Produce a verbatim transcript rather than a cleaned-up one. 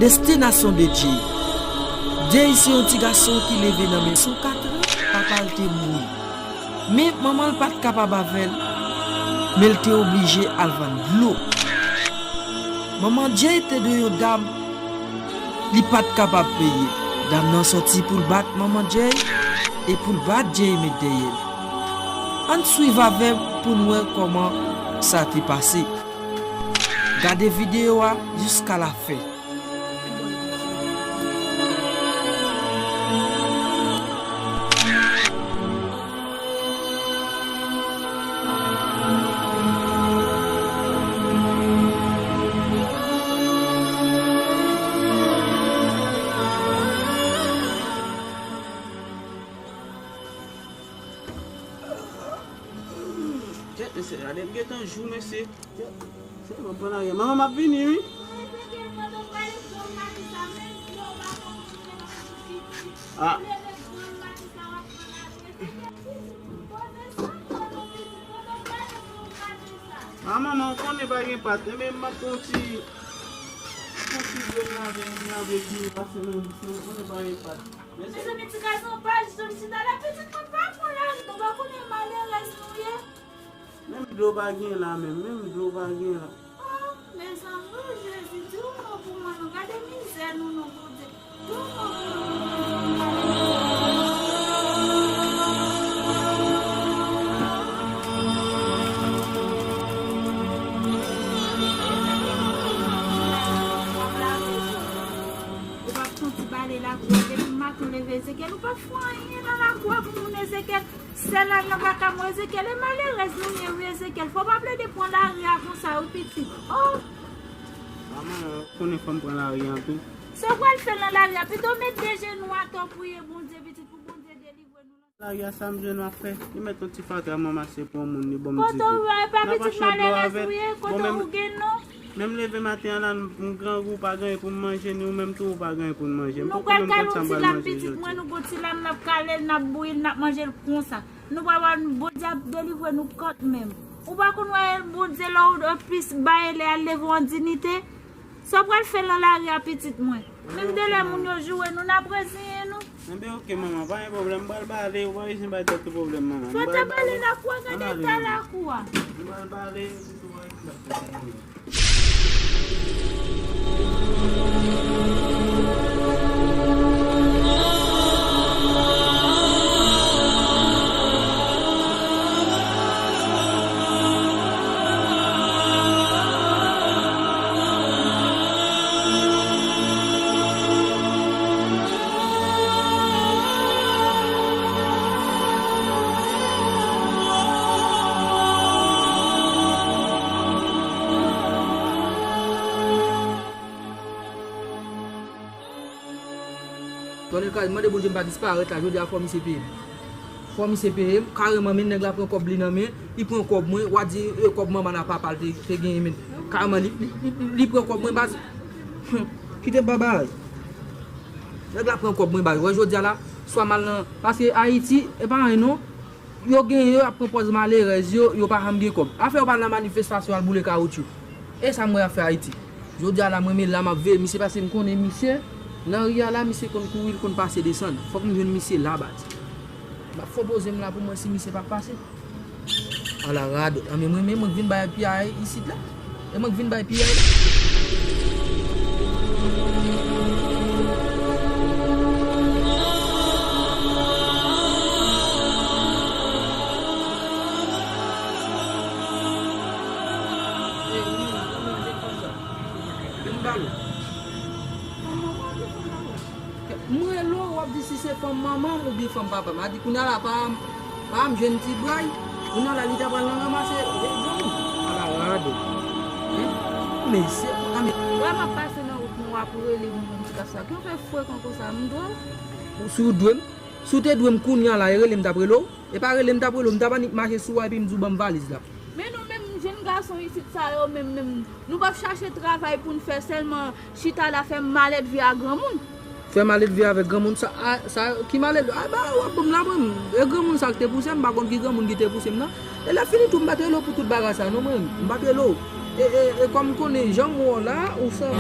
Destinasyon de Jay. Jay se yon ti gason ki leve nan men sou katran, papa l te mouri. Men manman l pa t kapab avè l, men l te oblije al vann dlo. Manman Jay te dwe yon dam li pa t kapab peye. Dam nan sòti pou l bat manman Jay e pou l bat Jay met dèyè l. Ann swiv avè m pou n wè kòman sa te pase. Gade videyo a jiska lafen. Kèt, mesye, gade m gentan jou, mesye. Kèt, se mwen pran lari a. Manman, m ap vini, wi. Ah. Ah, manman, ou konnen pa gen pat. Enben, m ap pran ti, pran ti dlo nan avè, nan avè vini pase nan, nan, ou konnen pa gen pat. Mezanmi, ti gason pa janm chita la, pitit mwen pa pran lari, nou pa konnen malerèz nou ye. Menm dlo pa gen la menm, menm dlo pa gen la. Oh, mezanmi, Jezi, di yon mo pou mwen non, gade mizè nou non, Bondye. Di yon mo pou nou, Bondye. Ou p ap santi bale lakou a, depi maten w leve Ezekyèl, ou p ap fè anyen nan lakou a pou moun Ezekyèl. Sèl al nan vaka mwen Ezekyèl, e malerèz nou ye wi Ezekyèl, fò w pa plede pran lari a konsa wi pitit. Oh! Manman, ou konnen fò m pran lari an tou. Sa w pral fè nan lari a? Pito w met de jenou atè w priye Bondye pitit pou Bondye delivre nou. Lari a sa m jwenn w ap fè. Li mèt yon ti fatra m ranmase pou yon moun, li ban m di goud. Kote w wè, e pa pitit malerèz ou ye, kote w gen non. Menm leve maten an la, m grangou, pa gen anyen pou m manje, ni ou menm tou, ou pa gen anyen pou n manje. M poko menm konn sa m pral manje jodi. Nou pral kale yon ti lam, pitit mwen, nou gon ti lam, n ap kale l, n ap bouyi l, n ap manje l konsa. Nou pa wè Bondye ap delivre nou kanmenm. Ou pa konn wè Bondye lè w plis bay lè al leve w an diyite? Sa w pral fè nan lari a pitit mwen? Menm de lè moun yo joure nou, n ap reziyen nou. Enben oke manman, pa gen pwoblèm, m pral bale, ou pa bezwen bay tèt ou pwoblèm manman. Fò ta bale lakou a, gade eta lakou a. M pral bale. Tonnè kay, mande Bondye m pa disparèt la, jodi a fò misye peye m. Fò misye peye m, kareman, men nèg la pran kòb li nan men, li pran kòb mwen, w a di, e, kòb manman l a papa l te, te genyen, men kareman, li, li, li, li pran kòb mwen, baz. Kite m pa bagay. Nèg la pran kòb mwen, baz. Wè, jodi a la, swa m al nan, paske Ayiti, e pa anyen non. Yo genyen, yo ap pran pòz malerèz yo, yo pa janm gen kòb. Afè yo pa al nan manifestasyon, al boule kawoutchou. E sa m wè y ap fè Ayiti. Jodi a la, mwen, men la m ap veye misye, paske m konnen misye, nan ri a la, misye konn kouri, l konn pase desann. Fòk m jwenn misye la, baz. M ap fè poze m la pou m wè si misye p ap pase. Ala radòt. Anben mwen menm, mwen k vin bay piyay isit la. E mwen k vin bay piyay la. Vin ba nou. Mwen rele w, w ap di si se fanm manman m oubyen fanm papa m. A di kounye a la pa, pa m jwenn ti bray. Kounye a la li ta pral nan ranmase, e, granmoun. Ala radòt. Hein? Mesye, a men. Wè m ap pase nan wout mwen, w ap rele m pou m ti kasa. Ki w fè frekan konsa, m dwe w? Si w dwe m, si w te dwe m kounye a la, e rele m t ap rele w? E pa rele m t ap rele w, m t ap annik mache sou w epi m di w ban m valiz la. Men nou menm jèn gason isit sa yo menm, menm, nou p ap chache travay pou n fè sèlman chita la fè malèt vi a granmoun. Fè malèt vi avèk granmoun sa, a, sa, ki malèt, a, ba, w ap ban m la, mwen, e granmoun sa ki te pouse m, m pa konn ki granmoun ki te pouse m nan. E lè fini tou, m pa t rele w pou tout bagay sa, non, mwen, m pa t rele w. E, e, e kòm m konnen jan m wè w la, ou sa.